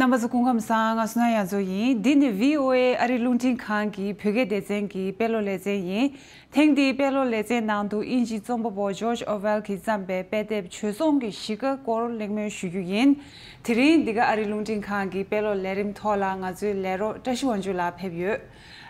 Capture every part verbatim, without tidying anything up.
རྣམ་པ་ཚོ་སྐུ་ཁམས་བཟང་། ང་བསོད་ནམས་དབྱངས་མཚོ་ཡིན། འདི་ནི་བྷི་ཨོ་ཨེ་ཨ་རིའི་རླུང་འཕྲིན་ཁང་གི་བོད་སྐད་སྡེ་ཚན་གྱི་དཔེ་ཀློག་ལེ་ཚན་ཡིན། ཐེངས་འདིའི་དཔེ་ཀློག་ལེ་ཚན་ནང་དུ་དབྱིན་ཇིའི་རྩོམ་པ་པོ་ཇོརྗ་ཨོ་ཝེལ་གྱིས་བརྩམས་པའི་དཔེ་དེབ་བྱོལ་སོང་གི་གཞིས་ཀ་སྐོར་གླེང་མོལ་ཞུ་རྒྱུ་ཡིན། དེ་རིང་འདི་ག་ཨ་རིའི་རླུང་འཕྲིན་ཁང་གི་དཔེ་ཀློག་ལས་རིམ་ཐོག་ལ་ང་ཚོའི་ལས་རོགས་བཀྲ་ཤིས་དབང་ཕྱུག་ལགས་ཕེབས་ཡོད།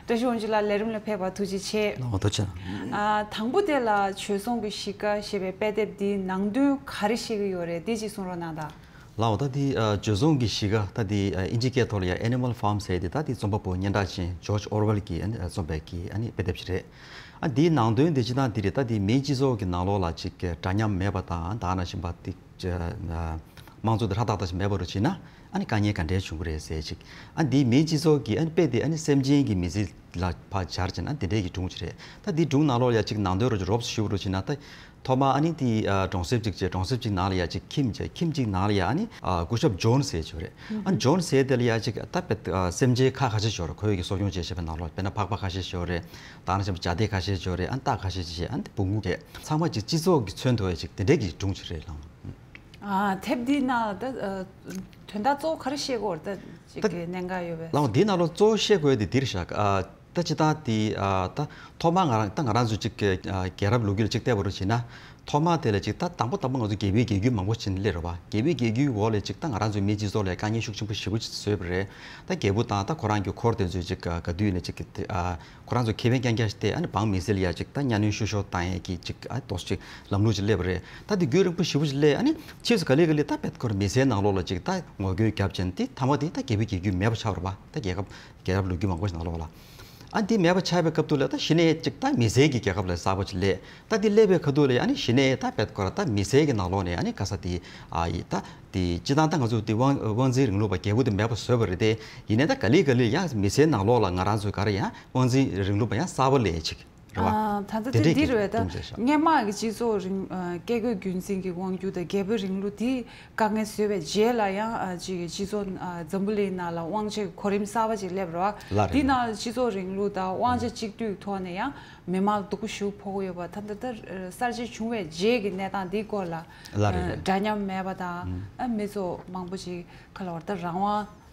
བཀྲ་ཤིས་དབང་ཕྱུག་ལགས་ལས་རིམ་ལ་ཕེབས་པར་ཐུགས་རྗེ་ཆེ། ལགས་འོ་ཐུགས་རྗེ་ཆེ། ཨ། དང་པོ་དེ་ལ་བྱོལ་སོང་གི་གཞིས་ཀ་ཞེས་པའི་དཔེ་དེབ་འདིའི་ནང་དོན་ག་རེ་བཤད་ཀྱི་ཡོད་རེད། འདི་གཅིག་གསུང་རོགས་གནང་དང་། ལགས་འོ་ད་འདི་ཨ་བྱོལ་སོང་གི་གཞིས་ཀ་ད་འདི་ཨ་དབྱིན་ཇི་སྐད་ཐོག་ལ་ཡང་Animal Farm ཟེར་ཏེ་ད་འདི་རྩོམ་པ་པོ་སྙན་གྲགས་ཅན་ཇོརྗ་ཨོར་ཝེལ་གྱིས་ཨ་ནི་རྩོམ་པའི་གི་ཨ་ནི་དཔེ་དེབ་ཅིག་རེད། ཨ་འདིའི་ནང་དོན་དེ་སྤྱིར་བཏང་འདི་རེད། ད་འདི་མིའི་སྤྱི་ཚོགས་ཀྱི་ནང་ལོགས་ལ་ཅིག་འདྲ་མཉམ་མེད་པ་དང་ད་ག་ནང་བཞིན་པ་ཏིག་ཅེ་ན་དམངས་གཙོ་དེ་ཧྲ་ཏག་ཏག་ཅིག་མེད་པ་རུ་ཕྱིན་ན་ཨ་ནི་དཀའ་ངལ་ག་འདྲས་བྱུང་གི་རེད་ཟེར་ཅིག་ཨ་འདིའི་མིའི་སྤྱི་ཚོགས་ཀྱི་ཨ་ནི་དཔེ་དེ་ཨ་ནི་སེམས་ཅན་གྱི་མི་ཚེ་ལ་ཕར་སྦྱར་བྱས་ན་འདི་འདྲས་ཀྱི་སྒྲུང་ཅིག་རེད། ད་འདིའི་སྒྲུང་ནང་ལོགས་ལ་ཡ་ཅིག་ནང་དོན་རོབ་ཅིག་རོབ་ཙམ་ཞུ་བ་རུ་ཕྱིན་ན་ད་ཐོག་མ་ཨ་ནི་དེ་ཨ་གྲོང་གསེབ་ཅིག་བྱས། གྲོང་གསེབ་ཅིག་ནང་ལ་ཡ་ཅིག་ཁྱིམ་བྱས། ཁྱིམ་ཅིག་ནང་ལ་ཡ་ཨ་ནི་ཨ་སྐུ་ཞབས་ཇོན་ཟེར་ཅིག་ཡོད་རེད། ཨ་ཇོན་ཟེར་དེ་ལ་ཡ་ཅིག་ད་དཔེ་ཨ་སེམས་ཅན་ཁ་ཁ་ཤས་ཅིག་ཡོད་རེད། ཁོས་ཀྱི་གསོ་སྐྱོང་བྱས་བྱས་པའི་ནང་ལོགས་དཔེར་ན་ཕག་པ་ཁ་ཤས་ཅིག་ཡོད་རེད། ད་ནང་བཞིན་བྱ་དེ་ཁ་ཤས་ཅིག་ཡོད་རེད། ཨ་ནི་སྟག་ཁ་ཤས་ཅིག་བྱས། ཨ་ནི་དེ་བུ་ངུ་བྱས། ཚང་མ་ཅིག་སྤྱི་ཚོགས་ཀྱི་མཚོན་ཐུབ་ཡ་ཅིག་དེ་འདྲས་ཀྱི་སྒྲུང་ཅིག་རེད་ལགས། ཨ་དེབ་འདིའི་ནང་ལ་ད་ཨ་དོན་དག་གཙོ་བོ་ག་རེ་བཤད་ཀྱི་ཡོད་རེད། ད་ཅིག་ད་གི་གནད་འགག་ཡོད་པས། ལགས་འདིའི་ནང་ལོགས་གཙོ་བོ་བཤད་དགོས་དེ་འདི་རེད་ཤག་ཨ་ད་སྤྱིར་བཏང་དེ་ཨ་ད་ཐོག་མ་ང་རང་ད་ང་རང་ཚོ་ཅིག་གི་ཨ་རྒྱལ་རབས་ལོ་རྒྱུས་ལ་ཅིག་བལྟས་པ་རུ་བྱས་ན། ཐོག་མ་དེ་ལ་ཅིག་ད་དང་པོ་དང་པོ་ང་ཚོ་རྒྱལ་པོའི་རྒྱལ་རྒྱུད་མང་པོ་ཅིག་སླེབས་རེད་པ། རྒྱལ་པོའི་རྒྱལ་རྒྱུད་འོག་ལ་ཅིག་ད་ང་རང་ཚོའི་མིའི་སྤྱི་ཚོགས་ལ་དཀའ་ངལ་ཤུགས་ཆེན་པོ་ཞེ་པོ་ཅིག་བཟོས་པ་རེད། ད་རྒྱལ་པོ་དང་ད་ཁོ་རང་གི་འཁོར་དེ་ཚོས་ཅིག་ག་ག་དུས་ནས་ཅིག་གི་ཨ་ཁོ་རང་ཚོ་ཁེ་ཕན་རྐྱང་རྐྱང་ཞིག་བལྟས། ཨ་ནི་འབངས་མི་སེར་ལ་ཡ་ཅིག་ད་གཉའ་གནོན་བཤུ་གཞོག་བཏང་ཡས་ཀྱི་ཅིག་ཨ་ཏོག་ཙམ་ཅིག་ལམ་ལུགས་ཅིག་སླེབས་པ་རེད། ད་དེ་རྒྱུན་རིང་པོ་ཞེ་པོ་ཅིག་སླེབས། ཨ་ནི་ཕྱིས་སུ་ག་ལེ་ག་ལེ་ད་དཔེ་ཁོ་རང་མི་སེར་ནང་ལོགས་ལ་ཅིག་ད་ངོ་རྒོལ་བརྒྱབ་བྱས་ནས་དེ་མཐའ་མ་དེ་ད་རྒྱལ་པོའི་རྒྱལ་རྒྱུད་མེད་པ་ཆགས་པ་རེད་པ། ད་རྒྱལ་ཁབ་རྒྱལ་རབས་ལོ་རྒྱུས་མང་པོ་ཞིག་ནང་ལོགས་ལ། ཨ་འདི་མེད་པ་ཆགས་པའི་སྐབས་དུ་ལ་ད་གཞི་ནས་ཅིག་ད་མི་སེར་གྱི་རྒྱལ་ཁབ་ལ་གསར་པ་ཅིག་སླེབས། ད་འདི་སླེབས་པའི་ཁ་ཐུག་ལ་ཨ་ནི་གཞི་ནས་ད་དཔེ་ཁོ་རང་ད་མི་སེར་གྱི་ནང་ལོགས་ནས་ཨ་ནི་ག་ས་དེ་ཨ་ཡི་ད་དེ་སྤྱིར་བཏང་ད་ང་ཚོ་དེ་དབང་དབང་འཛིན་རིང་ལུགས་པ་རྒྱལ་པོ་དེ་མེད་པ་བཟོས་པ་རེད་དེ། ཡིན་ནའི་ད་ག་ལེ་ག་ལེ་ཡང་མི་སེར་ནང་ལོགས་ལ་ང་རང་ཚོའི་ག་རེ་ཡང་དབང་འཛིན་རིང་ལུགས་པ་ཡང་གསར་པ་སླེབས་ཅིག་རེད་བ། ཨ་ད་ལྟ་དེ་དེ་འདྲས་འདི་ཀྱི་རེད་པས། ད་སྒྲུང་བྱས་ཤག་སྔོན་མ་གི་སྤྱི་ཚོགས་རིང་ཨ་བཀས་བཀོད་རྒྱུད་འཛིན་གྱི་དབང་སྒྱུར་དང་རྒྱལ་པོའི་རིང་ལུགས་དེ་དཀའ་ངལ་བཟོས་པའི་རྗེས་ལ་ཡང་ཨ་ཅིག་གི་སྤྱི་ཚོགས་ཨ་འཛམ་བུ་གླིང་ནང་ལ་དབང་ཆའི་གོ་རིམ་གསར་པ་ཅིག་སླེབས་རེད་བ། ལགས་རེད། འདི་ནང་ལ་སྤྱི་ཚོགས་རིང་ལུགས་དང་དབང་ཆ་གཅིག་སྡུད་ཐོག་ནས་ཡང་མི་མང་ལ་སྡུག་པོ་ཞེ་པོ་ཕོག་གི་ཡོད་པ། ད་ལྟ་ད་གསར་བརྗེ་བྱུང་བའི་རྗེས་ཀྱི་གནས་སྟངས་འདིའི་སྐོར་ལ་ལགས་རེད་ཨ་རེད། འདྲ་མཉམ་མེད་པ་དང་ཨ་མི་ཚོ་མང་པོ་ཅིག་ག་ལ་བར་ད་རང་དབང་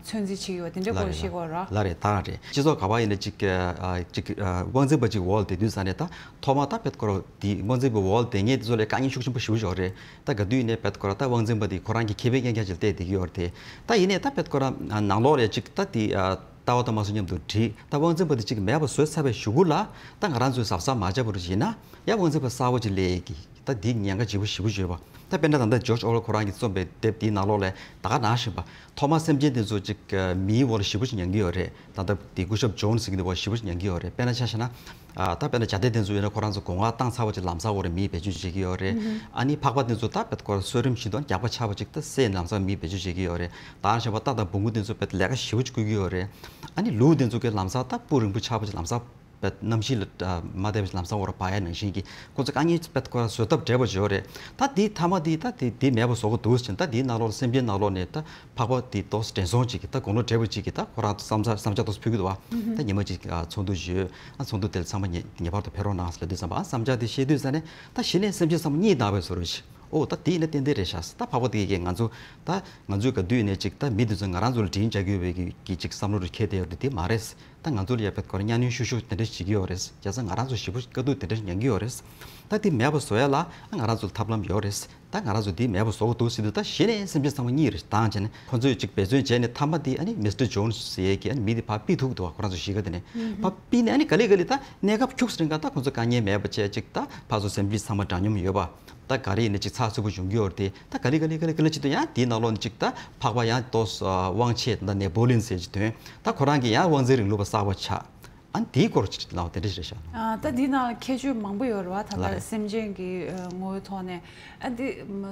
ཚོད་འཛིན་བྱེད་ཀྱི་ཡོད་དེ་འདྲའི་སྐོར་ལ་ཤེས་དགོས་ར། ལགས་རེད། ད་རང་རེད། སྤྱི་ཚོགས་ག་པར་ཡིན་ན་ཅིག་ཨ་ཅིག་ཨ་དབང་འཛིན་པ་ཅིག་འོག་ལ་བསྡད་དུས་ཙང་ནས་ད་ཐོག་མ་ད་དཔེ་ཁོ་རང་དེ་དབང་འཛིན་པའི་འོག་ལ་བསྡད་མཁན་དེ་ཚོ་ལ་དཀའ་ངལ་ཤུགས་ཆེན་པོ་ཞེ་པོ་ཅིག་ཡོད་རེད། ད་ག་དུས་ཡིན་ནའི་དཔེ་ཁོ་རང་ད་དབང་འཛིན་པ་དེ་ཁོ་རང་གི་ཁེ་ཕན་རྐྱང་རྐྱང་ཅིག་ལ་བལྟས་བསྡད་ཀྱི་ཡོད་རེད་དེ། ད་ཡིན་ནའི་ད་དཔེ་ཁོ་རང་ནང་ལོགས་ལ་ཅིག་ད་དེ་ཨ་ལྟ་བ་དང་མ་སོ་མཉམ་དུ་འགྲིག་ད་དབང་འཛིན་པ་དེ་ཅིག་མེད་པ་བཟོས་ཚར་བའི་གཞུག་གུ་ལ་ད་ང་རང་ཚོས་གཟབ་གཟབ་མ་བྱས་པ་རུ་ཡིན་ན་ཡང་དབང་འཛིན་པ་གསར་པ་ཅིག་སླེབས་ཀྱི། ད་འདི་ཉེན་ཁ་ལྗིད་པོ་ཞེ་པོ་ཅིག་ཡོད་པ། ད་དཔེར་ན་ད་ལྟ་ཇོརྗ་ཨོར་ཝེལ་ཁོ་རང་གིས་རྩོམ་པའི་དེབ་འདིའི་ནང་ལོགས་ལ་ད་ག་ནང་བཞིན་པ། ཐོག་མར་སེམས་ཅན་དེ་ཚོ་ཅིག་མིའི་འོག་ལ་ཞེ་པོ་ཅིག་མྱང་གི་ཡོད་རེད། ད་ལྟ་དེ་སྐུ་ཞབས་ཇོན་ཟེར་མཁན་དེ་འོག་ཞེ་པོ་ཅིག་མྱང་གི་ཡོད་རེད། དཔེར་ན་ཆ་བཞག་ན། ཨ་ད་དཔེར་ན་བྱ་དེ་དེ་ཚོ་ཡོད་ན་ཁོ་རང་ཚོ་སྒོ་ང་བཏང་ཚར་བ་ཅིག་ལམ་སང་འོག་ར་མིས་བེད་སྤྱོད་བྱེད་ཀྱི་ཡོད་རེད། ཨ་ནི་ཕག་པ་དེ་ཚོ་ད་དཔེ་ཁོ་རང་གསོ་རིམ་བཞིན་དུ་རྒྱགས་པ་ཆགས་པ་ཅིག་ད་བསད་ལམ་སང་མིས་བེད་སྤྱོད་བྱེད་ཀྱི་ཡོད་རེད། ད་ག་ནང་བཞིན་པ་སྟག་དང་བུ་མོ་དེ་ཚོ་དཔེ་ལས་ཀ་ཞེ་པོ་ཅིག་བསྐུལ་གྱི་ཡོད་རེད། ཨ་ནི་ལུག་དེ་ཚོ་གི་ལམ་སང་ད་སྤུ་རིང་པོ་ཆགས་པ་ཅིག་ལམ་སང་། པའི་གནམ་གཤིས་ལ་ཨ་མ་བདེ་བ་ལམ་སང་འོག་ར་བབས་ཡ་ནང་བཞིན་གྱི་ཁོང་ཚོ་དཀའ་ངལ་དཔེ་ཁོ་རང་བཟོ་ཐབས་བྲལ་བ་ཅིག་ཡོད་རེད། ད་དེའི་མཐའ་མ་དེ་ད་དེ་དེ་མེད་པ་བཟོ་དགོས་འདུག་ཟེར་ད་དེའི་ནང་ལོགས་ལ་སེམས་ཅན་ནང་ལོགས་ནས་ད་ཕག་པ་དེ་ཏོག་ཙམ་དྲན་སོང་ཅིག་གི་ད་དགུང་ལོ་བགྲེས་པོ་ཅིག་གིས་ད་ཁོ་རང་ཚོ་བསམ་འཆར་བསམ་འཆར་ཏོག་ཙམ་ཕུལ་གི་འདུག་བ། ད་ཉི་མ་ཅིག་ཨ་ཚོགས་འདུ་ཞིག་ཡོད། ཨ་ཚོགས་འདུ་དེ་ལ་ཚང་མ་ངེས་ངེས་པར་དུ་ཕེབས་རོགས་གནང་ཟེར་ལབ་དུས་ཙམ་པ་ཨ་བསམ་འཆར་དེ་བཤད་དུས་ཙམ་ནས་ད་གཞི་ནས་སེམས་ཅན་ཚང་མ་གཉིད་བཏང་བའི་བཟོ་འདྲ་ཅིག་ཨོ་ད་དེ་ཡིན་ན་ཏན་ཏན་རེད་ཤག་ད་ཕག་པ་དེ་གིས་ང་ཚོ་ད་ང་ཚོའི་ག་དུས་ནས་ཅིག་ད་མི་དེ་ཚོ་ང་རང་ཚོ་ལ་དྲིན་འཇལ་དགོས་པའི་གི་གི་ཅིག་བསམ་བློ་རུ་འཁྱེར་བསྡད་ཡོད་དེ་དེ་མ་རེད། ད་ང་ཚོ་ལ་ཡ་དཔེ་ཁོ་རང་གཉའ་གནོན་བཤུ་གཞོག་དེ་འདྲ་བྱེད་ཀྱི་ཡོད་རེད། བྱས་ཙང་ང་རང་ཚོ་ཞེ་པོ་དཀའ་སྡུག་དེ་འདྲ་མྱང་གི་ཡོད་རེད། ད་དེ་མེད་པ་བཟོ་ཡ་ལ་ང་རང་ཚོ་ལ་ཐབས་ལམ་ཡོད་རེད། ད་ང་རང་ཚོ་དེ་མེད་པ་བཟོ་དགོས་འདུག་ཟེར་དུས་ད་གཞི་ནས་སེམས་ཅན་ཚང་མ་གཉིད་རེད་བཏང་བྱས་ནས་ཁོ་ཚོས་ཅིག་འབད་བརྩོན་བྱས་ནས་མཐའ་མ་དེ་ཨ་ནི་མི་སི་ཊར་ཇོན་ཟེར་ཡས་ཀྱི་ཨ་ནི་མི་དེ་ཕར་ཕུད་ཐུབ་འདུག་ཁོ་རང་ཚོ་གཞིས་ཀ་དེ་ནས་ཕར་ཕུད་ནས་ཨ་ནི་ག་ལེ་ག་ལེ་ད་གནས་སྐབས་ཁྱུག་ཙམ་རིང་ག་ད་ཁོ་ཚོ་དཀའ་ངལ་མེད་པ་བྱས་ཅིག་ད་ཕར་ཚུར་སེམས་ཅན་ཚང་མ་འདྲ་མཉམ་ཡོད་པ། ད་ག་རེ་ཡིན་ན་ཅིག་ཚགས་ཚུད་པོ་ཡོང་གི་ཡོད་རེད་དེ། ད་ག་ལེ་ག་ལེ་ག་ལེ་ག་ལེ་ཅིག་ཏུ་ཡང་དེའི་ནང་ལོགས་ནས་ཅིག་ད་ཕག་པ་ཡང་ཏོག་ཙམ་དབང་ཆེ་ད་ནེ་པོ་ལི་ཡན་ཟེར་ཅིག་ཐོན། ད་ཁོ་རང་གིས་ཡང་དབང་འཛིན་རིང་ལུགས་པ་གསར་པ་ཆགས། ཨ་ནི་དེའི་སྐོར་ཅིག་ལབ་དེ་འདྲ་ཞིག་རེད་ཤག་ཨ་ད་དེའི་ནང་ལ་ཁྱད་ཆོས་མང་པོ་ཡོད་རེད་བ། ད་ལྟ་ལགས་རེད། སེམས་ཅན་གྱི་ཨ་ངོ་བོའི་ཐོག་ནས་ཨ་འདི་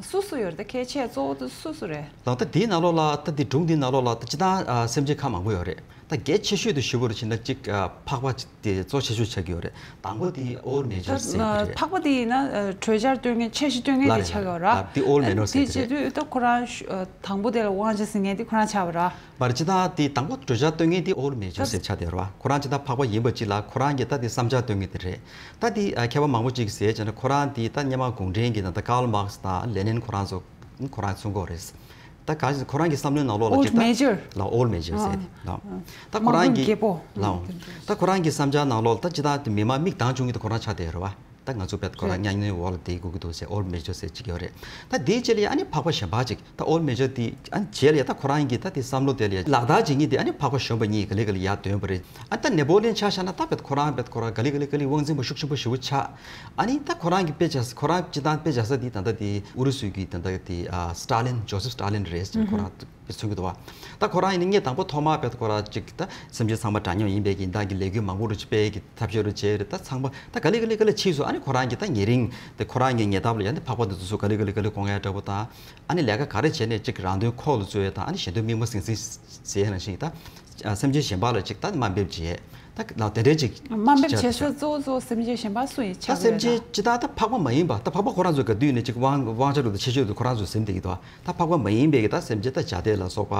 སུ་སུ་ཡོད་རེད། ད་ཁྱད་ཆོས་གཙོ་བོ་དེ་སུ་སུ་རེད། ལགས་ད་དེའི་ནང་ལོགས་ལ་ད་དེ་སྒྲུང་དེའི་ནང་ལོགས་ལ་ད་སྤྱིར་བཏང་ཨ་སེམས་ཅན་ཁག་མང་པོ་ཡོད་རེད། ད་གལ་ཆེ་ཤོས་དེ་ཞུ་བ་རུ་ཕྱིན་ན་གཅིག་ཨ་ཕག་པ་ཅིག་དེ་གཙོ་ཆེ་ཤོས་ཆགས་ཀྱི་ཡོད་རེད། དང་པོ་དེ་ཨོལ་མེ་ཇར་ཟེར་གྱི་རེད། ཕག་པ་དེ་ཡིན་ན་ཨ་གྲོས་འཆར་སྟོན་མཁན་འཆར་གཞི་སྟོན་མཁན་དེ་ལགས་རེད། ཆགས་ཡོད་ར། ལགས་དེ་ཨོལ་མེ་ནོར་ཟེར་གྱི་རེད། དེ་བྱེད་དུས་ད་ཁོ་རང་ཨ་དང་པོ་དེ་ལ་དབང་ཆ་ཟིན་མཁན་དེ་ཁོ་རང་ཆགས་པ་ར། མ་རེད། སྤྱིར་བཏང་དེ་དང་པོ་གྲོས་འཆར་སྟོན་མཁན་དེ་ཨོལ་མེ་ཇར་ཟེར་ཆགས་བསྡད་ཡོད་ར། ཁོ་རང་སྤྱིར་བཏང་ཕག་པ་ཡིན་པ་ཅིག་ལ་ཁོ་རང་གི་ད་དེ་བསམ་འཆར་སྟོན་མཁན་དེ་རེད། ད་དེ་ཨ་མཁས་པ་མང་པོ་ཅིག་ཟེར་བྱས་ན་ཁོ་རང་དེ་ད་སྔོན་མ་གུང་ཁྲན་གྱི་ད་ད་ཀཱརལ་མཱག་སི་དང་ལེ་ནིན་ཁོ་རང་ཚོ་ཁོ་རང་གསུང་གི་ཡོད་རེད། ད་ག་ཁོ་རང་གི་བསམ་བློའི་ནང་ལོགས་ལ་Old ཅིག་ད་Major། ལ་Old Major ཟེར་ཏེ་ལ། ད་ཁོ་རང་གི་མང་པོ་རྒད་པོ། ལ། ད་ཁོ་རང་གི་བསམ་འཆར་ནང་ལོགས་ལ་ད་ཅི་ད་མི་མང་མིག་མདངས་ཆུང་གི་ད་ཁོ་རང་ཆགས་བསྡད་ཡོད་རེད་བ། ད་ང་ཚོ་བེད་ཁོ་རང་མཉམ་གནས་འོག་ལ་བསྡད་དགོས་ཀྱི་འདུག་ཟེར། Old Major ཟེར་ཅིག་ཡོད་རེད། ད་དེའི་རྗེས་ལ་ཡང་ཨ་ནི་འཕགས་པ་གཞན་པ་ཅིག་ད་Old Major དེ་ཨ་ནི་རྗེས་ལ་ཡང་ད་ཁོ་རང་གི་ད་དེ་བསམ་བློ་དེ་ལ་ཡང་ལག་བསྟར་བྱེད་མཁན་དེ་ཨ་ནི་འཕགས་པ་གཞོན་པ་གཉིས་ག་ལེ་ག་ལེ་ཡར་ཐོན་པ་རེད། ཨ་ད་ནེ་པོ་ལི་ཡན་ཆ་བཞག་ན་ད་བེད་ཁོ་རང་བེད་ཁོ་རང་ག་ལེ་ག་ལེ་ག་ལེ་དབང་འཛིན་པ་ཤུགས་ཆེན་པོ་ཞེ་པོ་ཆགས། ཨ་ནི་ད་ཁོ་རང་གི་དཔེ་བྱ་ཁོ་རང་སྤྱི་བཏང་དཔེ་བྱ་ས་དེ་ད་ལྟ་དེ་ཨུ་རུ་སུ་གི་ད་ལྟ་དེ་ཨ་Stalin Joseph Stalin རེད་ཟེར་ཁོ་རང་། མཚོན་གྱི་འདུག་བ། ད་ཁོ་རང་ཡིན་ན་ངས་དང་པོ་ཐོག་མར་བེད་ཁོ་རང་ཅིག་ད་སེམས་ཅན་ཚང་མ་འདྲ་མཉམ་ཡིན་པའི་གི་ད་གི་ལས་འགུལ་མང་པོ་རུ་ཅིག་སྤེལ་གི་ཐབས་ཤེས་རུ་བྱས་རེད། ད་ཚང་མ་ད་ག་ལེ་ག་ལེ་ག་ལེ་ཕྱིས་སུ་ཨ་ནི་ཁོ་རང་གི་ད་ཉེ་རིང་དེ་ཁོ་རང་གི་ཉེ་འདབས་ལ་ཡང་དེ་འཕགས་པ་འདི་ཚོ་ག་ལེ་ག་ལེ་ག་ལེ་དགོངས་ཡ་འདྲ་པོ་དང་། ཨ་ནི་ལས་ཀ་ག་རེ་བྱས་ནས་ཅིག་རང་དོན་ཁོག་ལ་འཛུལ་ཡ་དང་། ཨ་ནི་གཞན་དོན་མིག་མ་ཟིང་ཟིང་ཟེར་ཡ་ནང་བཞིན་ད་སེམས་ཅན་གཞན་པ་ལ་ཅིག་ད་དམའ་འབེབས་བྱས་ད་ལ་དེ་འདྲའི་ཅིག་དམའ་འབེབས་བྱེད་ས་གཙོ་བོ་གཙོ་བོ་སེམས་ཅན་གཞན་པ་སུ་ཡིན་ད་ཆགས་སེམས་ཀྱི་ཅན་རེད་ད། ཅི་ད་ད་འཕགས་པ་མ་ཡིན་པ་ད་འཕགས་པ་ཁོ་རང་ཚོ་ག་དུས་ནས་ཅིག་དབང་དབང་ཆ་རུ་ད་ཆེ་ཤོས་དུ་ཁོ་རང་ཚོ་ཟིན་བསྡད་ཀྱི་འདུག་ད་འཕགས་པ་མ་ཡིན་པའི་གི་ད་སེམས་ཅན་ད་བྱ་དེ་ལ་སོགས་པ་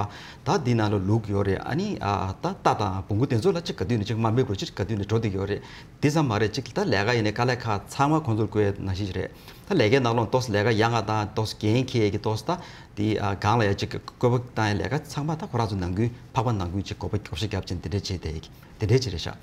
ད་འདི་ནང་ལ་ལུག་ཡོད་རེད། ཨ་ནི་ཨ་ད་རྟ་དང་བོང་གུ་དེ་ཚོ་ལ་ཅིག་ག་དུས་ནས་ཅིག་དམའ་འབེབས་རུ་ཅིག་ག་དུས་ནས་འགྲོ་བསྡད་ཀྱི་ཡོད་རེད། དེ་ཙམ་མ་རེད། ཅིག་ད་ལས་ཀ་ཡིན་ནའི་དཀའ་ལས་ཁག་ཚང་མ་ཁོང་ཚོར་བསྐོས་ནང་བཞིན་རེད། ད་ལས་ཀའི་ནང་ལོགས་ཏོག་ཙམ་ལས་ཀ་ཡག་ང་དང་ཏོག་ཙམ་འགན་འཁྱེར་གི་ཏོག་ཙམ་ད་དེ་ཨ་སྒང་ལ་ཡ་ཅིག་བཀོད་པ་བཏང་ཡ་ལས་ཀ་ཚང་མ་ད་ཁོ་རང་ཚོ་ནང་ཁུལ་འཕགས་པ་ནང་ཁུལ་ཅིག་བགོ་བ་བགོ་བཤའ་རྒྱབ་ཅིང་དེ་འདྲ་བྱས་བསྡད་ཀྱི་དེ་འདྲའི་ཅིག་རེད་ཤག་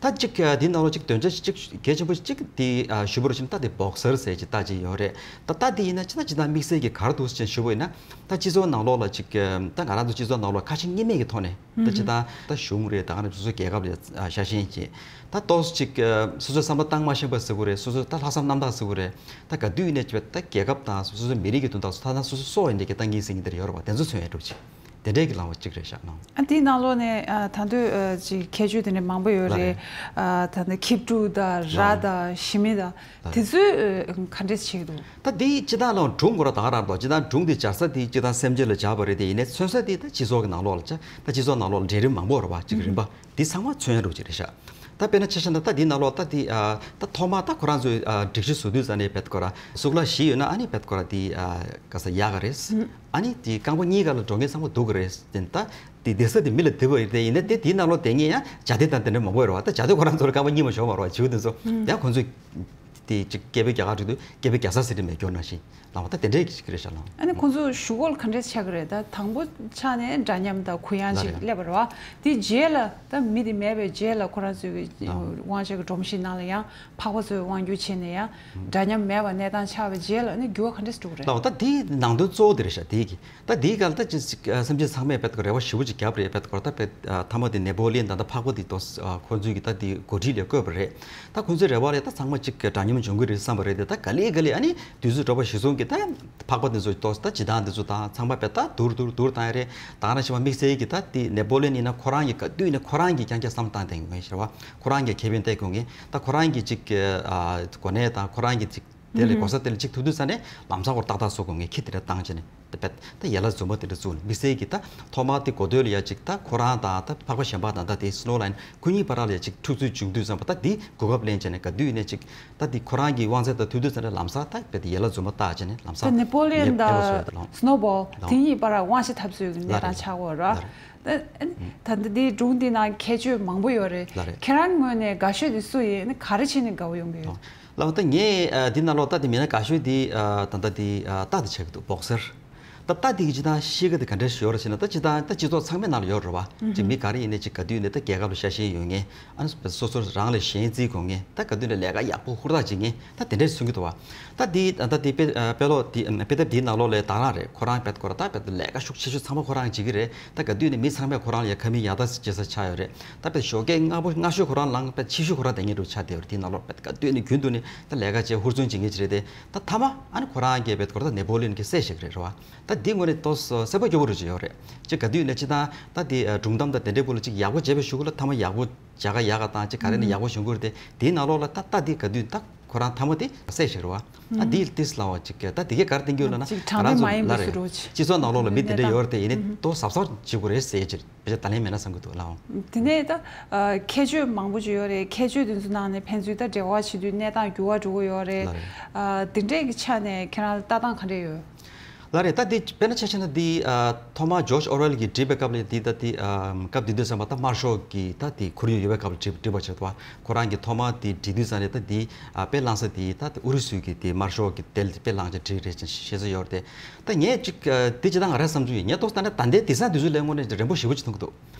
ད་ཅིག་ཨ་དེའི་ནང་ལོགས་ཅིག་དོན་ཆ་ཅིག་གལ་ཆེན་པོ་ཅིག་དེ་ཨ་ཞུ་བ་རུ་ཕྱིན་ད་དེ་བོག་སར་ཟེར་ཅིག་ད་ཅིག་ཡོད་རེད། ད་ད་དེ་ཡིན་ན་ཅི་ད་ཅི་ད་དམིགས་བསལ་གྱི་ག་རེ་འདུག་ཅེས་ཞུ་བ་ཡིན་ན། ད་སྤྱི་ཚོགས་ནང་ལོགས་ལ་ཅིག་ད་ང་རང་ཚོ་སྤྱི་ཚོགས་ནང་ལོགས་ཁ་ཞེ་གཉིས་མེད་ཀྱི་ཐོག་ནས་ད་ཅི་ད་ད་གཞུང་རེད། ད་ག་ནས་སོ་སོ་རྒྱལ་ཁབ་ལ་ཤ་ཞེན་བྱེད་ད་ཏོག་ཙམ་ཅིག་སོ་སོའི་བསམ་བློ་བཏང་མ་ཤེས་པ་ཟེར་དགོས་རེད། སོ་སོའི་ད་ལྷག་བསམ་རྣམ་དག་ཟེར་དགོས་རེད། ད་ག་དུས་ནས་ཅིག་ད་རྒྱལ་ཁབ་དང་སོ་སོའི་མི་རིགས་ཀྱི་དོན་དག་སོ་ད་ན་སོ་སོ་སྲོག་ཡིན་འདྲ་གི་ད་ངེས་ཟིན་གྱི་འདིར་ཡོད་རེད་བ། དེ་ཚོ་མཚོན་ཡ་འགྲུབ་ཅིག་དེ་འདྲས་ཀྱི་ལངས་པ་གཅིག་རེད་ཤག་ནང་། ཨ་དེའི་ནང་ལོགས་ནས་ཨ་ད་དུང་ཨ་ཅིག་ཁྱད་ཆོས་དེ་འདྲ་མང་པོ་ཡོད་ལ་རེད། རེད། ཨ་ད་ནི་ཁྱི་ཕྲུག་དང་ར་ལ་དང་ཞི་མི་དང་ལ་དེ་རེད། ཚོས་ཨ་ག་འདྲས་བྱེད་ཀྱི་འདུག་ད་དེ་སྤྱི་བཏང་ལ་སྒྲུང་ཁོ་ར་ད་ག་རང་འདུག་སྤྱི་བཏང་སྒྲུང་དེ་སྦྱར་ས་དེ་སྤྱི་བཏང་སེམས་ཅན་ལ་སྦྱར་བ་རེད། དེ་ཡིན་ནའི་མཚོན་ས་དེ་ད་སྤྱི་ཚོགས་ཀྱི་ནང་ལོགས་ལ་ཅིག་ད་སྤྱི་ཚོགས་ནང་ལོགས་ལ་གྲལ་རིམ་མང་པོ་རེད་བ། ཅིག་རིམ་པ་དེ་ཚང་མ་མཚོན་ཡ་འདྲ་ཅིག་རེད་ཤག་ད་དཔེར་ན་ཆ་བཞག་ན་ད་དེའི་ནང་ལོགས་ད་དེ་ཨ་ད་ཐོག་མར་ད་ཁོ་རང་ཚོས་ཨ་སྒྲིག་གཞི་བཟོ་དུས་ཙ་ནས་བེད་ཁོ་ར་གཙུག་ལག་བཞི་ཡོད་ན་ཨ་ནི་བེད་ཁོ་ར་དེ་ཨ་ག་ས་ཡག་ག་རེད། ཨ་ནི་དེ་རྐང་པ་གཉིས་ཀ་ལ་འགྲོ་མཁན་ཚང་མ་སྡུག་གི་རེད་ཟེར། ད་དེ་བསྡད་ས་དེ་མི་ལ་བདེ་བ་རེད། དེ་ཡིན་ན་དེ་དེའི་ནང་ལོགས་བསྡད་མཁན་ཡང་བྱ་དེ་དང་དེ་འདྲ་མང་པོ་ཡོད་རེད་བ། ད་བྱ་དེ་ཁོ་རང་ཚོ་ལ་རྐང་པ་གཉིས་མ་ཞོག་མ་རེད་བ། བྱིའུ་དེ་ཚོ་ཡང་ཁོ་ཚོས་དེ་ཅིག་སྐད་འབོད་རྒྱག་ག་འགྲོ་དུས་སྐད་འབོད་རྒྱག་ས་ཟེར་དེ་མེད་སྐྱོར་ནང་བཞིན་ལངས་བ་ད་དེ་འདྲའི་ཞིག་རེད་ཤག་ལངས། ཨ་ནི་ཁོ་ཚོ་གཞུག་གུ་ལ་ག་འདྲས་ཆགས་ཀྱི་རེད། ད་དང་པོ་ཆགས་ནས་འདྲ་མཉམ་དང་གུ་ཡངས་ལ་ཅིག་རེད། སླེབས་པ་རེད་བ། དེ་རྗེས་ལ་ད་མི་དེ་མེད་པའི་རྗེས་ལ་ཁོ་རང་ཚོའི་ལ་དབང་ཆ་གི་སྒྲོམ་གཞི་ནང་ལ་ཡང་འཕགས་པ་ཚོས་དབང་སྒྱུར་བྱས་ནས་ཡང་འདྲ་མཉམ་མེད་པ་གནས་སྟངས་ཆགས་པའི་རྗེས་ལ་ནི་འགྱུར་བ་ག་འདྲས་འགྲོ་གི་རེད། ལགས་ད་དེའི་ནང་དོན་གཙོ་བོ་དེ་རེད་ཤག་དེའི་གི་ད་དེའི་སྐབས་ད་ཅི་ཞིག་ཨ་སེམས་ཅན་ཚང་མས་བེད་ཀྱི་རེ་བ་ཞེ་པོ་ཅིག་བརྒྱབ་རེད། བེད་ཀྱི་ད་བེད་ཨ་མཐའ་མ་དེ་ནེ་པོ་ལི་ཡན་ད་ལྟ་འཕགས་པ་དེ་ཏོག་ཙམ་ཨ་ཁོ་ཚོའི་གི་ད་དེ་འགོ་ཁྲིད་ལ་བསྐོས་པ་རེད། ད་ཁོ་ཚོའི་རེ་བ་ལས་ད་ཚང་མ་ཅིག་འདྲ་མཉམ་འབྱུང་གི་རེད་བསམ་པ་རེད་དེ། ད་ག་ལེ་ག་ལེ་ཨ་ནི་དུས་ཚོད་འགྲོ་བ་གཞིར་བཟུང་གི་ད་འཕགས་པ་དེ་ཚོ་ཏོག་ཙམ་ད་སྦྱིན་བདག་དེ་ཚོ་དང་ཚང་མ་བེད་ད་བསྡུར་བསྡུར་བསྡུར་བཏང་ཡ་རེད། ད་ག་ནང་བཞིན་པ་དམིགས་བསལ་གི་ད་དེ་ནེ་པོ་ལི་ཡན་ཡིན་ན་ཁོ་རང་གི་ག་དུས་ནས་ཁོ་རང་གི་རྐྱང་རྐྱང་བསམ་བློ་བཏང་བསྡད་ཡོང་མཁན་ཞེས་པ། ཁོ་རང་གི་ཁེ་ཕན་བལྟས་དགོས་མཁན། ད་ཁོ་རང་གི་ཅིག་ཨ་གོ་གནས་དང་ཁོ་རང་གི་ཅིག་དེ་ལས་གོ་ས་དེ་ལ་ཅིག་ཐུག་དུས་ཙ་ནས་ལམ་སང་ཁོ་ཏག་ཏག་བཟོ་དགོས་མཁན་ཁྱི་དེ་འདྲ་བཏང་བྱས་ནས་ད་ཡ་ལ་རྫུན་མ་དེ་འདྲ་བཙུགས་ནས་དམིགས་བསལ་གྱི་ད་ཐོག་མར་དེ་གོ་ཐོས་ལ་ཡ་ཅིག་ད་ཁོ་རང་དང་ད་འཕགས་པ་གཞན་པ་དང་ད་དེ་སི་ནོ་ལ་ཡན་ཁོ་གཉིས་བར་ལ་ཡ་ཅིག་འཁྲུག་རྩོད་བྱུང་དུས་ཙམ་པ་ད་དེ་གོ་སྐབས་ལེན་བྱས་ནས་ག་དུས་ནས་ཅིག་ད་དེ་ཁོ་རང་གི་དབང་ཚད་དང་ཐུག་དུས་ཙ་ནས་ལམ་སང་ད་དཔེ་དེ་ཡ་ལ་རྫུན་མ་བཏགས་བྱས་ནས་ལམ་སང་དེ་ནེ་པོ་ལི་ཡན་ཉེས་པ་བཟོ་ཡ་དང་དེ་ལོང་སི་ནོ་བོལ་དེ་ལོང་གཉིས་བར་དབང་ཆ་འཐབ་རྩོད་ཀྱི་གནས་ལ་སྟངས་རེད་ཆགས་ཡོད་ར། ལ་རེད། ད་ད་ལྟ་དེའི་སྒྲུང་འདི་ནང་ཁྱད་ཆོས་མང་པོ་ཡོད་རེད། ལ་རེད། ཁྱེད་རང་ངོས་ནས་དགའ་ཤོས་དེ་སུ་ཡིན། ཨ་ནི་ག་རེ་བྱས་ནས་དགའ་བོ་ཡོང་གི་ཡོད། ལགས་ད་ངས་ཨ་འདི་ནང་ལོགས་ད་དེ་མིན་ན་དགའ་ཤོས་དེ་ཨ་ད་ལྟ་དེ་ཨ་རྟ་དེ་ཆགས་ཀྱི་འདུག་བོག་སར། ད་རྟ་དེ་གི་སྤྱི་བཏང་གཤིས་ཀ་དེ་ག་འདྲ་ཞིག་ཡོད་རེད་ཟེར་ན། ད་སྤྱི་བཏང་ད་སྤྱི་ཚོགས་ཚང་མའི་ནང་ལ་ཡོད་རེད་བ། ཅིག་མི་ག་རེ་ཡིན་ནའི་ཅིག་ག་དུས་ནས་ད་རྒྱལ་ཁབ་ལ་ཤ་ཞེན་ཡོད་མཁན། ཨ་ནི་སོ་སོ་རང་ལ་ཞེན་རྩིས་དགོས་མཁན། ད་ག་དུས་ནས་ལས་ཀ་ཡག་པོ་ཧུར་ཐག་བྱེད་མཁན། ད་དེ་འདྲས་མཚོན་གྱི་འདུག་བ། ད་དེ་ད་དེ་དཔེ་དཔེ་ཀློག་དེ་དཔེ་དེབ་དེའི་ནང་ལོགས་ལ་ད་རང་རེད། ཁོ་རང་བེད་ཁོ་རང་ད་བེད་ལས་ཀ་ཤུགས་ཆེ་ཤོས་ཚང་མ་ཁོ་རང་བྱེད་ཀྱི་རེད། ད་ག་དུས་ནས་མི་ཚང་མས་ཁོ་རང་ལ་ཡ་ཁ་མིག་ཡར་ལྟ་བྱེད་ས་ཆགས་ཡོད་རེད། ད་དཔེ་ཞོགས་ཀས་སྔ་པོ་སྔ་ཤོས་ཁོ་རང་ལངས་དཔེ་ཕྱི་ཤོས་ཁོ་རང་བསྡད་མཁན་འདྲ་ཆགས་བསྡད་ཡོད་རེད། དེའི་ནང་ལོགས་དཔེ་ག་དུས་ནས་རྒྱུན་དུ་ནས་ད་ལས་ཀ་བྱས་ཧུར་བརྩོན་བྱེད་མཁན་ཅིག་རེད་དེ། ད་མཐའ་མ་ཨ་ནི་ཁོ་རང་གིས་བེད་ཁོ་རང་ད་ནེ་པོ་ལི་ཡན་གྱི་སྲས་ཤིག་རེད་རེད་བ། ད་འདི་ངོས་ནས་ཏོག་ཙམ་སེམས་པ་སྐྱོ་པོ་རུ་ཅིག་ཡོད་རེད། ཅིག་ག་དུས་ནས་ཅི་ད་ད་དེ་སྒྲུང་གཏམ་དང་དེ་འདྲའི་སྐོར་ལ་ཅིག་ཡག་པོ་བྱས་པའི་གཞུག་གུ་ལ་མཐའ་མ་ཡག་པོ་བྱ་དགའ་ཡག་ག་དང་ཅིག་ག་རེ་ནས་ཡག་པོ་བྱུང་གི་རེད་དེ། དེའི་ནང་ལོགས་ལ་ད་ད་དེ་ག་དུས་ད་ཁོ་རང་མཐའ་མ་དེ་སྲས་ཤིག་རེད་བ། ཨ་དེ་ཏིས་ལ་བ་ཅིག་ད་དེ་གས་གར་བསྟན་རྒྱུ་ལ་ན་ཅིག་དྲང་བདེན་མ་ཡིན་པའི་བཟོ་འདྲ་ཅིག་སྤྱི་ཚོགས་ནང་ལོགས་ལ་མི་དེ་འདྲ་ཡོད་རེད་དེ། ཡིན་ནའི་ཏོག་གཟབ་གཟབ་བྱེད་དགོས་རེད་ཟེར་ཅིག་བེད་ད་ལན་མེད་ན་བསམ་གྱི་འདུག་ལགས། དེ་ནས་ད་ཁྱད་ཆོས་མང་པོ་ཅིག་ཡོད་རེད། ཁྱད་ཆོས་དེ་ཚོ་ནང་ནས་ཕན་ཚུན་ད་འབྲེལ་བ་བྱེད་དུས་གནས་སྟངས་འགྱུར་བ་འགྲོ་གི་ཡོད་རེད། ལགས་རེད། དེ་འདྲས་ཀྱི་ཆ་ནས་ཁྱེད་རང་ལ་ལྟ་སྟངས་ག་འདྲས་ཡོད། ལགས་རེད། ད་འདི་དཔེར་ན་ཆ་བཞག་ན་འདི་ཨ་ཐོག་མར་ཇོརྗ་ཨོར་ཝེལ་གྱིས་བྲིས་པའི་སྐབས་ལ་འདི་ད་འདི་ཨ་སྐབས་དེ་དུས་ཙམ་པ་ད་དམར་ཤོག་གི་ད་འདི་ཁོར་ཡུག་ཡོད་པའི་སྐབས་ལ་བྲིས་བྲིས་པ་ཆགས་འདུག་བ། ཁོ་རང་གིས་ཐོག་མར་འདི་བྲིས་དུས་ཙམ་ནས་ད་འདི་ཨ་དཔེ་བླངས་ས་འདི་ད་ཨུ་རུ་སུ་གི་འདི་དམར་ཤོག་གི་དེ་ལ་དཔེ་བླངས་ཀྱང་འགྲིག་རེད་ཅེས་བཤད་ས་ཡོད་རེད་དེ། ད་ངས་ཅིག་ཨ་འདི་ཅི་ད་ང་རང་བསམ་ཚུལ་ཡིན། ངས་ཏོག་ཙམ་ད་ནས་ད་ལྟའི་དེང་སང་དུས་ཚོད་ལ་དངོས་གནས་རན་པོ་ཞེ་པོ་ཅིག་མཐོང་གི་འདུག་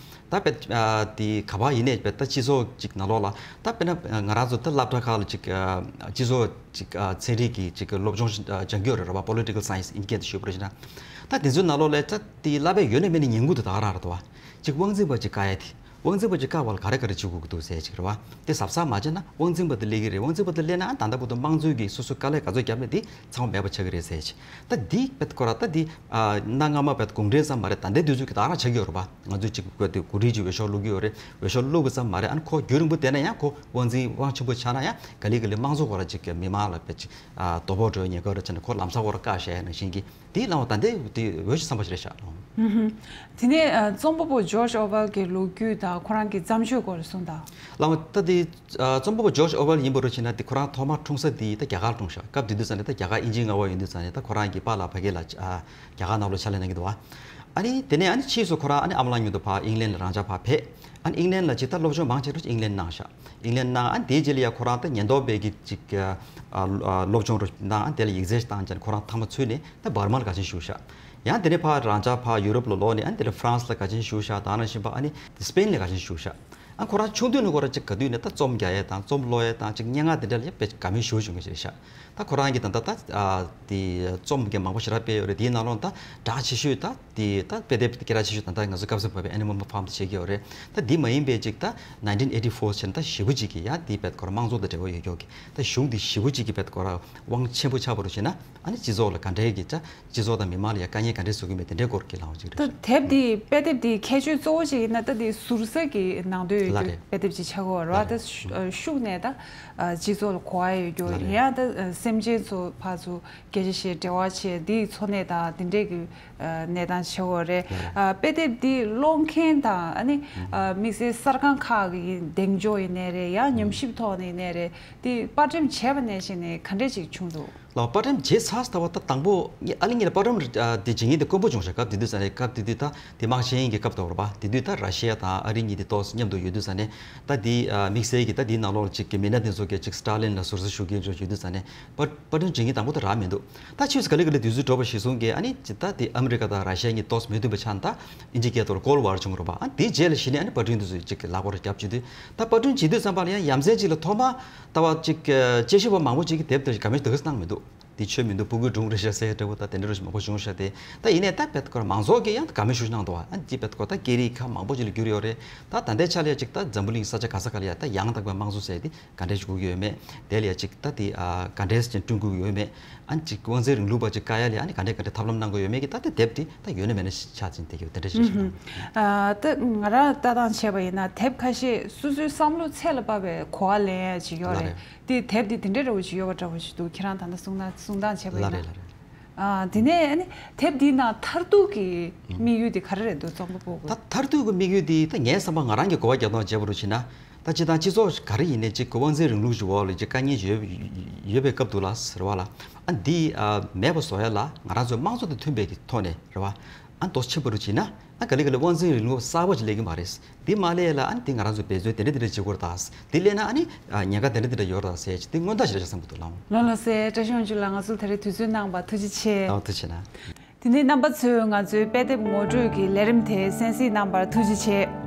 ད་དཔེ་ཨ་དེ་ག་པར་ཡིན་ནའི་དཔེ་ད་སྤྱི་ཚོགས་ཅིག་ནང་ལོགས་ལ་ད་དཔེར་ན་ང་རང་ཚོ་ད་སློབ་གྲྭ་ཁག་ལ་ཅིག་ཨ་སྤྱི་ཚོགས་ཅིག་ཨ་ཚན་རིག་གི་ཅིག་སློབ་སྦྱོང་ཨ་སྦྱང་གི་ཡོད་རེད་ར་བ། Political Science ཨིན་སྐད་དུ་ཞུས་པ་རེད་ན། ད་དེ་ཚོའི་ནང་ལོགས་ལ་ད་དེ་བསླབ་པའི་ཡོད་ན་མེད་ན་ཉན་གི་འདུག་ད་ག་རང་རེད་དོ། ཅིག་དབང་འཛིན་པ་ཅིག་བཀག་ཡ་དེ། དབང་འཛིན་པ་ཅིག་བཀག་པ་ལ་ག་རེ་ག་རེ་བྱེད་དགོས་ཀྱི་འདུག་ཟེར་ཅིག་རེད་བ། དེ་གཟབ་གཟབ་མ་བྱས་ན་དབང་འཛིན་པ་དེ་སླེབས་ཀྱི་རེད། དབང་འཛིན་པ་དེ་སླེབས་ན་ཨ་ད་ལྟ་བར་དུ་དམངས་གཙོའི་གི་སོ་སོ་དཀའ་ལས་ག་ཚོད་བརྒྱབ་ནས་དེ་ཚང་མ་མེད་པ་ཆགས་ཀྱི་རེད་ཟེར་ཅིག་ད་འདི་དཔེ་ཁོ་ར་ད་འདི་ཨ་གནའ་སྔ་མ་དཔེ་གུང་ཁྲན་ཚང་མ་རེད། ད་ལྟའི་དུས་ཚོད་ཀྱི་ད་ག་རང་ཆགས་ཀྱི་ཡོད་རེད་བ། ང་ཚོས་ཅིག་དགོས་དེ་གོ་སྒྲིག་ཅིག་འོས་ཤོག་བླུག་གི་ཡོད་རེད། འོས་ཤོག་བླུག་པ་ཙམ་མ་རེད། ཨ་ནི་ཁོ་རྒྱུན་རིང་པོ་བསྡད་ན་ཡང་ཁོ་དབང་འཛིན་དབང་ཆེན་པོ་ཆགས་ན་ཡང་ག་ལེ་ག་ལེ་དམངས་གཙོ་ཁོ་ར་ཅིག་མི་མང་ལ་དཔེ་ཅིག་ཨ་དོ་ཕོག་འགྲོ་ཉེན་ཁ་རེད་ཅེ་ན་ཁོ་ལམ་སང་ཁོ་ར་བཀག་བཞག་ཡ་ནང་བཞིན་གྱི་དེའི་ལའང་ད་ལྟའི་དེ་འོས་ཤོག་ཚང་པ་ཞིག་རེད་ཤག་ཨུ་ཧུམ། དེ་ནས་ཨ་རྩོམ་པ་པོ་ཇོརྗ་ཨོར་ཝེལ་གྱི་ལོ་རྒྱུས་དང་ཁོ་རང་གི་བརྩམས་ཆོས་སྐོར་གསུངས་དང་། ལའང་ད་དེ་ཨ་རྩོམ་པ་པོ་ཇོརྗ་ཨོར་ཝེལ་ཡིན་པ་རུ་ཕྱིན་ན་དེ་ཁོ་རང་ཐོག་མར་འཁྲུངས་ས་དེ་ད་རྒྱ་གར་འཁྲུངས་ཤག་སྐབས་དེ་དུས་ཙམ་ནས་ད་རྒྱ་གར་དབྱིན་ཇིའི་མངའ་འོག་ཡིན་དུས་ཙམ་ནས་ད་ཁོ་རང་གི་པཱ་ལགས་ཕ་གི་ལ་ཨ་རྒྱ་གར་ནང་ལོགས་ཕྱག་ལས་གནང་གི་འདུག་བ། ཨ་ནི་དེ་ནས་ཨ་ནི་ཕྱིས་སུ་ཁོ་རང་ཨ་ནི་ཨམ་བླ་མྱུར་དུ་ཕར་ཨིང་ལན་ལ་རང་ཅག་ཕར་ཕེབས། ཨ་ནི་ཨིང་ལན་ལ་ཅིག་ད་སློབ་སྦྱོང་མང་ཆེ་རུ་ཨིང་ལན་གནང་ཤག་ཨིང་ལན་གནང་། ཨ་ནི་དེའི་རྗེས་ལ་ཡ་ཁོ་རང་ད་ཉེན་རྟོག་པས་ཀྱི་ཅིག་ཨ་ཨ་སློབ་སྦྱོང་རུ་གནང་། ཨ་ནི་དེ་ལ་ཡིག་ཚད་བཏང་བྱས་ནས་ཁོ་རང་ཐ་མ་ཚུད་ནས་ད་འབར་མ་ལ་ག་ཅན་བཞུགས་ཤག་ཡང་དེ་ནས་ཕར་རང་ཅག་ཕར་ཡུ་རོབ་ལ་ལོག་ནས་ཨ་ནི་དེ་ལ་ཧྥ་རན་སི་ལ་ག་ཅན་བཞུགས་ཤག་དེ་ནང་བཞིན་པ་ཨ་ནི་སི་པེན་ལ་ག་ཅན་བཞུགས་ཤག་ཨ་ཁོ་རང་ཆུང་དུས་ནས་ཁོ་རང་ཅིག་ག་དུས་ནས་ད་རྩོམ་རྒྱག་ཡས་དང་རྩོམ་ཀློག་ཡས་དང་ཅིག་སྙན་ངག་དེ་འདྲ་ལ་ཡང་དཔེ་དགའ་མོས་ཞེ་པོ་བྱུང་གི་རེད་ཤག་ད་ཁོ་རང་གིས་ད་ལྟ་ད་ཨ་དེ་རྩོམ་གྱི་མང་པོ་ཞེ་དྲག་སྤེལ་ཡོད་རེད། དེའི་ནང་ལོགས་ད་གྲགས་ཆེ་ཤོས་ད་དེ་ད་དཔེ་དེབ་སྐད་གྲགས་ཆེ་ཤོས་ད་ལྟ་ང་ཚོ་སྐབས་སུ་བབས་པའི་Animal Farm དེ་བྱེད་ཀྱི་ཡོད་རེད། ད་དེ་མ་ཡིན་པའི་ཅིག་ད་nineteen eighty-four བྱས་ན་ད་ཞེ་པོ་ཅིག་གི་ཡ་དེ་དཔེ་ཁོ་རང་དམངས་གཙོ་དང་འབྲེལ་བ་ཡོད་ཀྱོག་གི་ད་གཞུང་དེ་ཞེ་པོ་ཅིག་གི་དཔེ་ཁོ་རང་དབང་ཆེན་པོ་ཆགས་པ་རུ་བྱས་ན་ཨ་ནི་སྤྱི་ཚོགས་ལ་ག་འདྲའི་གི་ད་སྤྱི་ཚོགས་དང་མི་མང་ལ་ཡ་དཀའ་ངལ་ག་འདྲས་བཟོ་གི་མེད་དེ་འདྲའི་སྐོར་གྱི་ལངས་པ་ཅིག་རེད་ཤག་དེབ་འདི་དཔེ་དེབ་འདི་ཁྱད་ཆོས་གཙོ་བོ་ཅིག་ཡིན་ན་ད་འདི་ཟུར་ཟ་གི་ནང་དོན་ཡོད་ལགས་རྒྱུ་རེད། དཔེ་དེབ་ཅིག་ཆགས་ཀྱི་ཡོད་རེད་བ། ལགས་ད་རེད། ཤུགས་ནས་ད་སྤྱི་ཚོགས་ལ་གོ་བ་ཡོད་རྒྱུ་ལགས་རེད། ཡང་ད་སེམས་ཅན་ཚོ་ཕར་ཚུར་སྐད་ཆ་བཤད་འབྲེལ་བ་བྱས་འདིའི་འཚོ་གནས་དང་འདི་འདྲས་ཀྱི་གནས་སྟངས་ཆགས་ཀྱི་ཡོད་རེད། ལགས་རེད། དཔེ་དེབ་འདི་ཀློག་མཁན་དང་ཨ་ནི་དམིགས་བསལ་གསར་ཁང་ཁག་གི་གདེང་འཇོག་ཡིན་ནའི་རེད། ཡང་ཉམས་ཞིབ་ཐོག་ནས་ཡིན་ནའི་རེད། འདི་པར་འགྲེམས་བྱས་པ་ནས་བྱས་ནས་ག་འདྲས་ཅིག་བྱུང་འདུག་ལགས་པར་སྐྲུན་བྱས་ཚར་ཟེར་བ་ད་དང་པོ་ངས་ཨ་ལི་ངས་ལ་པར་སྐྲུན་ཨ་དེ་བྱེད་མཁན་དེ་དཀོན་པོ་བྱུང་ཤག་སྐབས་དེ་དུས་ས་ནས་སྐབས་དེ་དུས་ད་དེ་དམག་ཆེན་གྱི་སྐབས་དེ་རེད་པ། དེ་དུས་ད་ར་ཤི་ཡ་དང་ཨ་རི་གཉིས་དེ་ཏོག་ཙམ་མཉམ་དུ་ཡོད་དུས་ས་ནས་ད་དེ་ཨ་དམིགས་བསལ་གྱི་ད་དེའི་ནང་ལོགས་ལ་ཅིག་གི་མི་སྣ་དེ་ཚོ་གས་ཅིག་སི་ཏཱ་ལིན་ལ་ཟུར་ཟ་ཞུ་མཁན་ཚོ་ཡོད་དུས་ས་ནས་པར་པར་སྐྲུན་བྱེད་མཁན་དང་པོ་དེ་རག་མི་འདུག་ད་ཕྱིས་སུ་ག་ལེ་ག་ལེ་དུས་ཚོད་འགྲོ་བ་གཞིར་བཟུང་གིས་ཨ་ནི་ཅི་ད་དེ་ཨ་མི་རི་ཀ་དང་ར་ཤི་ཡ་གཉིས་ཏོག་ཙམ་མོས་མཐུན་པ་ཆགས་ནས་ད་དབྱིན་ཇི་སྐད་ཐོག་ལ་Cold War བྱུང་རེད་པ། ཨ་དེའི་རྗེས་ལ་གཞི་ནས་ཨ་ནི་པར་སྐྲུན་དེ་ཚོ་ཅིག་གི་ལག་པར་བརྒྱབ་བྱེད་དུས་ད་པར་སྐྲུན་བྱེད་དུས་ཙམ་པ་ལ་ཡང་ཡ་མཚན་ཅིག་ལ་ཐོག་མ་ལྟ་བ་ཅིག་དཔྱད་ཞིབ་པ་མང་པོ་ཅིག་གིས་དེབ་དེ་ག་མེད་དུ་གནང་མི་འདུག་དེ་ཆོས་མི་འདུག་ཕྲུ་གུའི་སྒྲུང་རེད་ཤག་ཟེར་འདྲ་པོ་ད་དེ་འདྲ་རུ་མང་པོ་བྱུང་ཤག་དེ་ད་ཡིན་ནའི་ད་དཔེ་སྐོར་མང་ཚོགས་ཀྱིས་ཡང་དགའ་མོས་ཤུགས་གནང་འདུག་ཨ་ཅི་དཔེ་སྐོར་ད་སྐད་རིགས་ཁག་མང་པོ་ཅིག་ལ་བསྒྱུར་ཡོད་རེད། ད་ད་ལྟའི་ཆ་ལ་ཡ་ཅིག་ད་འཛམ་བུ་གླིང་ས་ཆ་ག་ས་ག་ལ་ཡ་ད་ཡང་དག་པའི་དམངས་གཙོ་ཟེར་དེ་ག་འདྲས་ཞིག་དགོས་ཀྱི་ཡོད་མེད། དེ་ལ་ཡ་ཅིག་ད་དེ་ཨ་ག་འདྲས་ཅིག་བསྐྲུན་དགོས་ཀྱི་ཡོད་མེད། ཨ་ཅིག་དབང་འཛིན་རིང་ལུགས་པ་ཅིག་བཀག་ཡ་ལ་ཡ་ཨ་ནི་ག་འདྲས་ག་འདྲས་ཐབས་ལམ་གནང་དགོས་ཡོད་མེད་ཀྱི་ད་དེ་དེབ་དེ་ད་ཡོད་ན་མེད་ན་ཆ་ཅིག་དེ་གི་དེ་འདྲས་ཞིག་ཨུ་ཧུམ། ཨ་ད་ང་རང་ལྟ་སྟངས་བྱས་པ་ཡིན་ན་དེབ་ཁ་ཤས་སོ་སོའི་བསམ་བློ་ཚད་ལ་དཔག་པའི་གོ་བ་ལེན་ཡ་ཅིག་ཡོད་རེད། ལགས་རེད། དེ་དེབ་དེ་དེ་འདྲའི་འདྲ་བོ་ཞིག་ཡོད་པ་འདྲ་བོ་ཞིག་འདུག་ཁྱེད་རང་ད་ལྟ་གསུང་སྟངས་གསུང་སྟངས་བྱས་པ་ཡིན་ན། ལགས་རེད་ལགས་རེད། ཨ་དེ་ནས་ཨ་ནི་དེབ་འདིའི་ནང་མཐར་ཐུག་གི་དམིགས་ཡུལ་དེ་ག་རེ་རེད་འདུག་རྩོམ་པ་པོ་གི། ད་མཐར་ཐུག་གི་དམིགས་ཡུལ་དེ་ད་ངའི་བསམ་པ་ང་རང་གི་གོ་བ་རྒྱག་སྟངས་བྱས་པ་རུ་ཕྱིན་ན་ད་སྤྱིར་བཏང་སྤྱི་ཚོགས་ག་རེ་ཡིན་ནའི་ཅིག་གི་དབང་འཛིན་རིང་ལུགས་ཀྱི་འོག་ལ་ཅིག་དཀའ་ངལ་ཡོད་ཡོད་པའི་སྐབས་འདུག་ལ་ཟེར་བ་ལ་ཨ་འདི་ཨ་མེད་པ་བཟོ་ཡ་ལ་ང་རང་ཚོའི་དམངས་གཙོ་དང་མཐུན་པའི་གི་ཐོག་ནས་རེད་བ། ཨ་འདུག་བྱས་པ་རུ་ཕྱིན་ན། ཨ་ག་ལེ་ག་ལེ་དབང་འཛིན་རིང་ལུགས་གསར་པ་ཅིག་སླེབས་ཀྱི་མ་རེད། འདི་མ་སླེབས་ལ་ཨ་ནི་འདི་ང་རང་ཚོ་འབད་བརྩོན་དེ་འདྲ་དེ་འདྲ་བྱེད་དགོས་རེད་ད། འདི་སླེབས་ན་ཨ་ནི་ཉེན་ཁ་དེ་འདྲ་དེ་འདྲ་ཡོད་རེད་ད་ཟེར་ཅིག་འདི་སྔོན་བརྡ་ཞིག་རེད་བསམ་གྱི་འདུག་ལགས། ལགས་ལགས་སེ། བཀྲ་ཤིས་དབང་ཕྱུག་ལགས་ང་ཚོ་ད་རེས་དུས་ཚོད་གནང་བར་ཐུགས་རྗེ་ཆེ། ཨ་ཐུགས་རྗེ་གནང་། དེ་ནས་རྣམ་པ་ཚོས་ང་ཚོའི་དཔེ་དེབ་ངོ་སྤྲོད་ཀྱི་ལས་རིམ་དེ་གསན་གཟིགས་གནང་བར་ཐུགས་རྗེ་ཆེ།